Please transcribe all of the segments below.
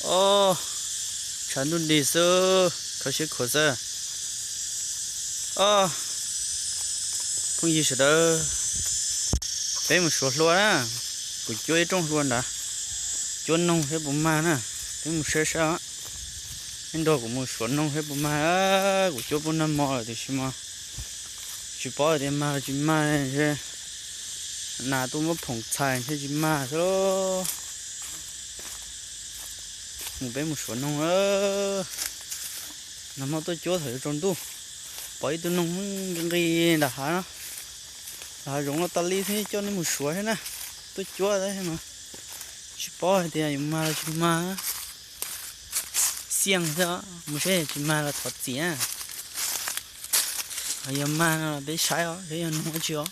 Os, tshav ntuj nti xwb, kho siab khuav xwb. Os, phooj ywg sawv daws, peb mus suav hlua na. Kuv cuab ib rooj hlua nrad, cuab noog saib puas mag na. Peb mus saib saib, neb nrog kuv mus suav noog saib puas mag. Kuv cuab puag nag hmo lawm tiam sis mas tsis paub hais tias mag los tsis mag, nas tuaj muab phoom txhais ntshe tsis mag xwb lauj. Mus peb mus suav noog. Nag hmo tuaj cuab thaum yuav tsaus ntuj, pom ib tug noog nqis nqis nram hav no, nram hav zoov no tas li thiab coj nej mus suav thiab na. Tuaj cuab thiab mas tsis paub hais tias yuav mag los tsis mag. Xiaj thiab, mus saib yog tsis mag los thov txim. Yog mag no peb saib os, saib yog noog dab tsi os.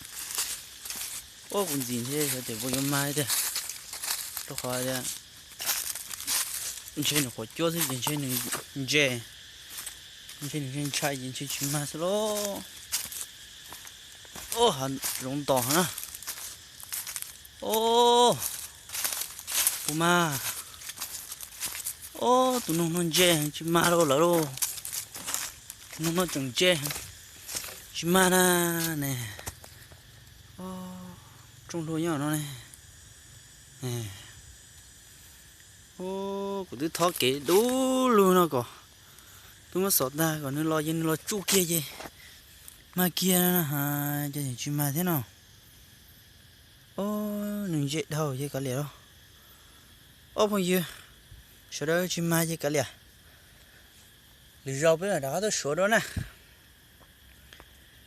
Ua kuv ntxiv ntshe xyov tias puas yuav mag tiag, rau qhov tias ntshe nws qhuav cuab xwb ces ntshe nws ntse, ntshe nws ntshai ces ntshe tsis mag xwb lauj. Hav zoov ntos na. Os, puas mag? Os, tus noog no ntse heev tsis mag lauj lawm lauj. Tus noog no tseem ntse heev tsis mag na ne. Rooj hlua nyob no ne. Kuv twb thob kev dub lug no kom, twb muab xov tag kom nws los ces nws los tsuj kiag ces mag kiag, ces tsis mag thiab no. Os, nws ntse dhau ces kav liam lauj. Ob phooj ywg sawv daws, tsis mag ces kav liam, lwm zaus peb mam rov qab tuaj suav dua na.